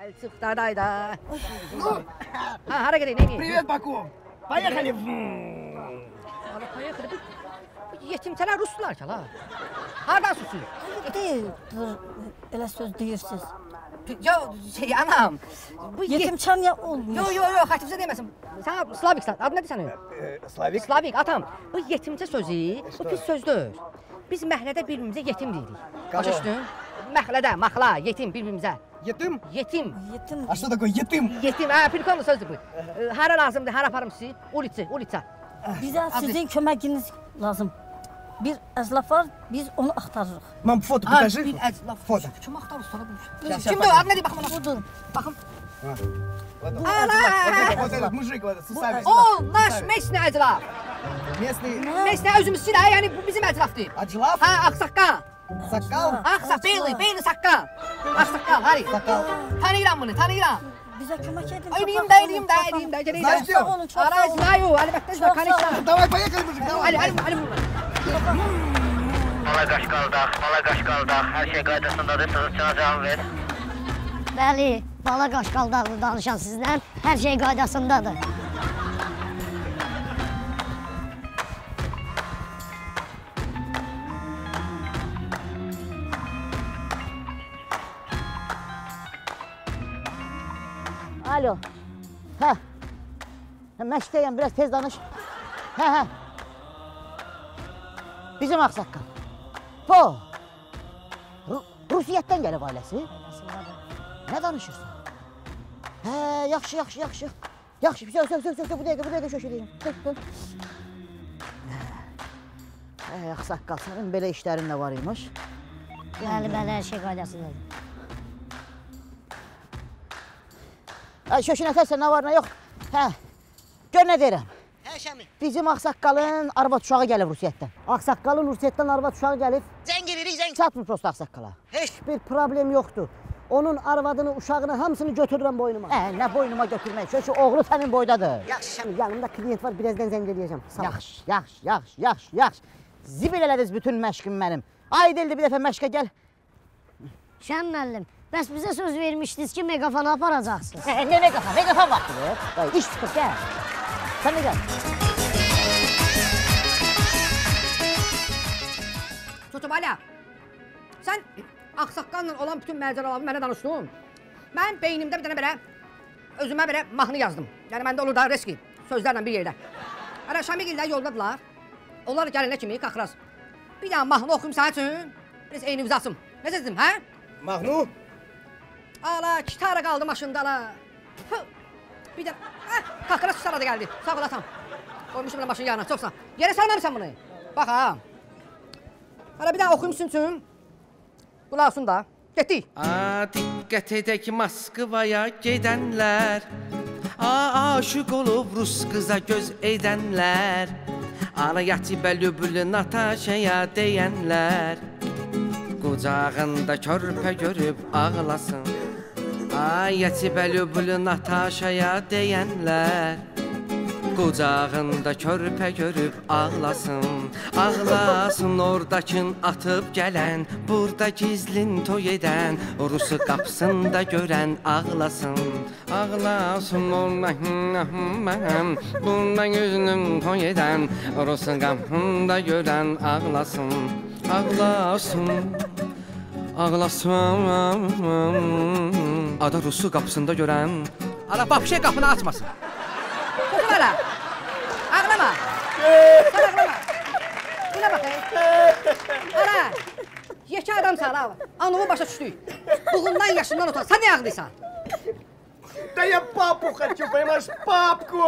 Çıx da day da. Ha, hara gedək, nə edək? Привет, Baku. Поехали. Ala, поехали. Yetimçələr rusdular ki, ala. Hardan susur? Deyil, elə söz deyirsiniz. Yo, şey, anam. Bu yetimçə niyə olmuyor? Yo, yo, yo, xətifcə deməsin. Sən Slaviksən, adı nədir sənin? Slavik. Slavik, atam. Bu yetimçə sözü, bu pis sözdür. Biz məhəllədə bir-birimizə yetim deyirik. Başa düşdün? Məhəllədə, maxla, yetim bir-birimizə. Yetim? Yetim. Yetim. A что такое yetim? Yetim, hə, prikol sözdür bu. Hara lazımdır, hara aparım sizi? Ulica, ulica. Bizə sizin köməyiniz lazım. Bir əclaf var, biz onu axtarırıq. Mam foto покажи. Bir əclaf. Foto. Kim axtarır? Kimdir o? Adı nədir? Baxım ona. Budur. Baxım. Вот этот мужик, вот этот, с усами. O, naş местный əclaf. Местный. Местный özümüz için, yəni bu bizim əclafdır. Əclaf? Hə, ağsaqqal. Saqqal? Ağsa, beyli, beyli saqqal. Ağsaqqal, hari. Saqqal. Tanıyıram bunu, tanıyıram. Bizə kömək edin. Eləyim də, eləyim də, eləyim də. Знаешь что? Sağ olun, çox sağ olun. Знаю, əlbəttə, конечно. Давай, поехали, мужик, давай. Ali, Ali, Ali. Bala qaşqaldaq, bala qaşqaldaq, hər şey qaydasındadır, sızıqçına cavab ver. Bəli, bala qaşqaldaqlı danışan sizdən, hər şey qaydasındadır. Alo, hə, məşqdəyəm, biraz tez danış. Hə, hə. Bizim ağsaqqal. Bu, Rusiyyətdən gəlib ailəsi. Nə danışırsan? Hə, yaxşı, yaxşı, yaxşı. Yaxşı, söz, söz, söz, bu dəqiqə, bu dəqiqə şöş edəcəm. Hə, ağsaqqal, sənin belə işlərin də var imiş. Bəli, bəli, hər şey qaydasındadır. Şöşün ətərsə nə var, nə yox. Hə, gör nə deyirəm. Hə, Şəmi. Bizim ağsaqqalın arvad uşağı gəlib Rusiyyətdən. Ağsaqqalın Rusiyyətdən arvad uşağı gəlib. Zəng edirik, zəng. Çatmır prosto ağsaqqala. Heç bir problem yoxdur. Onun arvadını, uşağını hamısını götürürəm boynuma. Hə, nə boynuma götürmək? Şöşü, oğlu sənin boydadır. Yaxşı, Şəmi. Yanımda klient var, birazdan zəng eləyəcəm. Yaxşı, yaxşı, yaxşı, yaxşı, yaxşı. Zibil elədiniz bütün məşqim mənim. Ay dildi bir dəfə məşqə gəl. Şəm müəllim, bəs bizə söz vermişdiniz ki, meqafanı aparacaqsınız. Nə meqafon? Meqafon vaxtıdır. İş çıxır, gəl. Sən də gəl. Tutub, Alə, sən ağsaqqalla olan bütün macəralarımı mənə danışdın. Mən beynimdə bir dənə belə, özümə belə mahnı yazdım. Yəni, məndə olur da reski, sözlərlə bir yerdə. Hələ Şamigillər yoldadılar. Onlar gələnə kimi qaxıraz. Bir dənə mahnı oxuyum sənin üçün, biraz eyni uzasım. Necə dedim, hə? Mahnı? Ala, kitara qaldı maşında, ala. Bir dənə, qaxıraz kitara da gəldi. Sağ ol, atam. Qoymuşum da maşın yanına, çox sağ. Yerə salmamısan bunu. Bax, ha. Hələ bir dənə oxuyum sizin üçün. Qulaq olsun da. Getdik. A, diqqət edək Moskvaya gedənlər. A, aşiq olub rus qıza göz edənlər. Ana yatibə lübül Nataşaya deyənlər. Qucağında körpə görüb ağlasın. A, yatibə lübül Nataşaya deyənlər. Qucağında körpə görüb ağlasın. Ağlasın oradakın atıb gələn, burada gizlin toy edən, Rusu qapısında görən ağlasın. Ağlasın oradakın, burada gizlin toy edən, Rusu qapısında görən ağlasın. Ağlasın, ağlasın. Ada Rusu qapısında görən, ala vapşe qapını açmasın. Tutun hələ. Ağlama. Sən ağlama. Buna bax, ey. Ala, yekə adamsan, ala. Anımı başa düşdük. Bığından, yaşından utan. Sən niyə ağlayırsan? Да я папу хочу, понимаешь, папку.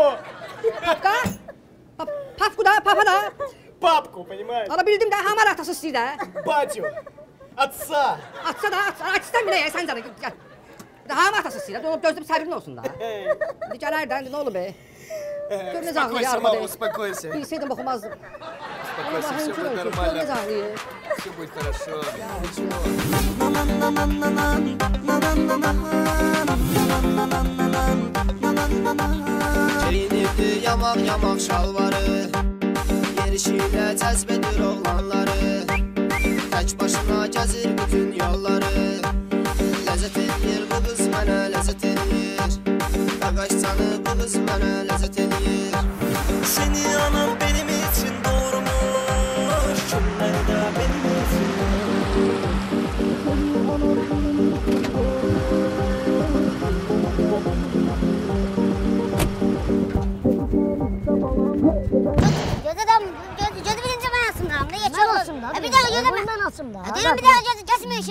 Papka? Papku da, papa da. Папку, понимаешь? Ala bildim də, hamar atası istəyir də. Батю, отца. Atsa da, atsa minə, sən canı, gəl. Hamı atası istəyir, gözlüm səbirli olsun da. İndi gələr də, indi nə olub, ey? Gör necə ağlayır, Успокойся, мама, успокойся. Bilsəydim oxumazdım. Успокойся, все будет нормально. Gör necə ağlayır. Все будет хорошо. Ничего. Geyinirdi yamaq yamaq şalvarı, yerişiyle cəzb edir oğlanları. Tək başına gəzir bütün yolları. Ləzzət eləyir bu qız mənə, ləzzət Qaqaş canı bu qız mənə ləzzət eləyir. Seni anam benim için doğurmuş, kimler de benim için. Gözü gözü birinci ben asım da. Ne geçiyor? Ben asım da. Bir daha gözü ben asım da. Diyorum bir daha gözü kesmiyor.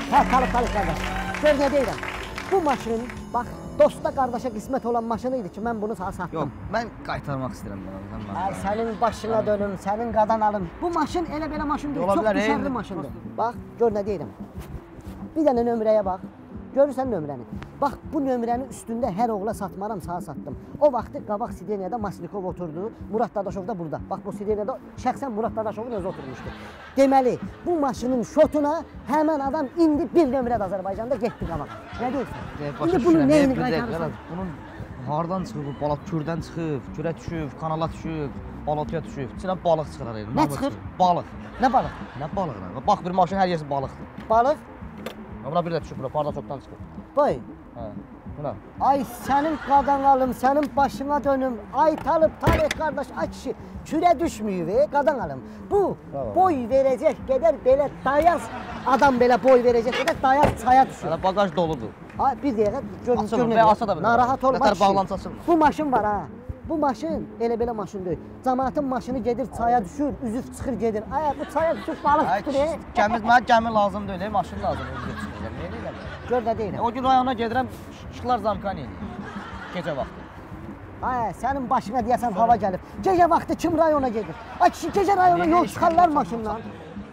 Hə, Talib qardaş. Gör nə deyirəm. Bu maşın, bax, dosta qardaşa qismət olan maşını idi ki, mən bunu sənə satdım. Yox, mən qaytarmaq istəyirəm bunu. Ay, sənin başına dönüm, sənin qadan alım. Bu maşın elə belə maşın deyil, çox düşərli maşındır. Bax, gör nə deyirəm. Bir dənə nömrəyə bax. Görürsən nömrəni. Bax, bu nömrənin üstündə hər oğla satmaram, sənə satdım. O vaxtı qabaq Sideniyada Masnikov oturdu, Murad Dadaşov da burada. Bax, bu Sideniyada şəxsən Murad Dadaşovun özü oturmuşdu. Deməli, bu maşının şotuna həmən adam indi bir nömrədə Azərbaycanda getdi qabağa. Nə deyirsən? İndi bunun neyini qaytarırsan? Bunun hardan çıxıb, bu balıq kürdən çıxıb, kürə düşüb, kanala düşüb, balotuya düşüb. İçinə balıq çıxır arayır. Nə çıxır? Balıq. Nə balıq? Nə balıq? Bax, bir maşın hər yersi balıqdır. Balıq? Buna bir də düşüb, bura pardaçokdan çıxıb. Boy. Hə, buna. Ay sənin qadan alım, sənin başına dönüm. Ay Talib, Talib qardaş, ay kişi, kürə düşməyib, qadan alım. Bu, boy verəcək qədər belə dayaz, adam belə boy verəcək qədər dayaz çaya düşür. Hələ bagaj doludur. Ay, bir dəqiqə, görün, görün. Narahat olma kişi. Bağlantı açılmır. Bu maşın var ha. Bu maşın elə belə maşın deyil. Camaatın maşını gedir, çaya düşür, üzüb çıxır gedir. Ay, bu çaya düşüb balıq tutur. Gəmi, mənə gəmi lazım deyil, maşın lazım, üzüb çıxır. Nə eləyirəm? Gör nə deyirəm. O gün rayona gedirəm, işıqlar zamkan eləyir. Gecə vaxtı. Ay, sənin başına deyəsən hava gəlib. Gecə vaxtı kim rayona gedir? Ay kişi, gecə rayona yol çıxarlar maşından.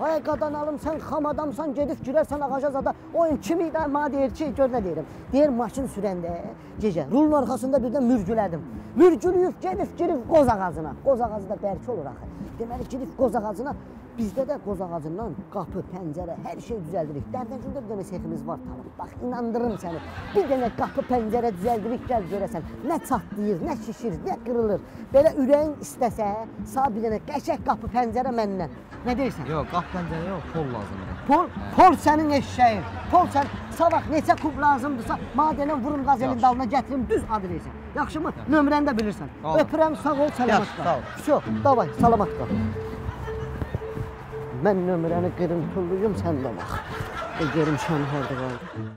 Ay qadan alım, sən xam adamsan, gedib girərsən ağaca zada. Oyun kim idi? Mənə deyir ki, gör nə deyirəm. Deyir, maşın sürəndə gecə rulun arxasında birdən mürgülədim. Mürgülüyüb, gedib girib qoz ağacına. Qoz ağacı da bərk olur axı. Deməli, girib qoz ağacına, bizdə də qoz ağacından qapı, pəncərə, hər şey düzəldirik. Dərdəncüldə bir dənə seximiz var, Talib. Bax, inandırırım səni. Bir dənə qapı, pəncərə düzəldirik, gəl görəsən. Nə çatlayır, nə şişir, nə qırılır. Belə ürəyin istəsə, sağ bir dənə qəşəng qapı, pəncərə məndən. Nə deyirsən? Yox, qapı pəncərə yox, pol lazımdır. Pol? Pol sənin eşşəyin. Pol sən, sabah neçə kub lazımdırsa, madənən vurum qazelin dalına gətirim, düz adresə. Yaxşımı? Nömrəni də bilirsən. Öpürəm, sağ ol, salamat qal. Vso, davay, salamat qal. Mən nömrəni qırıntıllıyım, sən də bax. Görüm sən harda qaldın.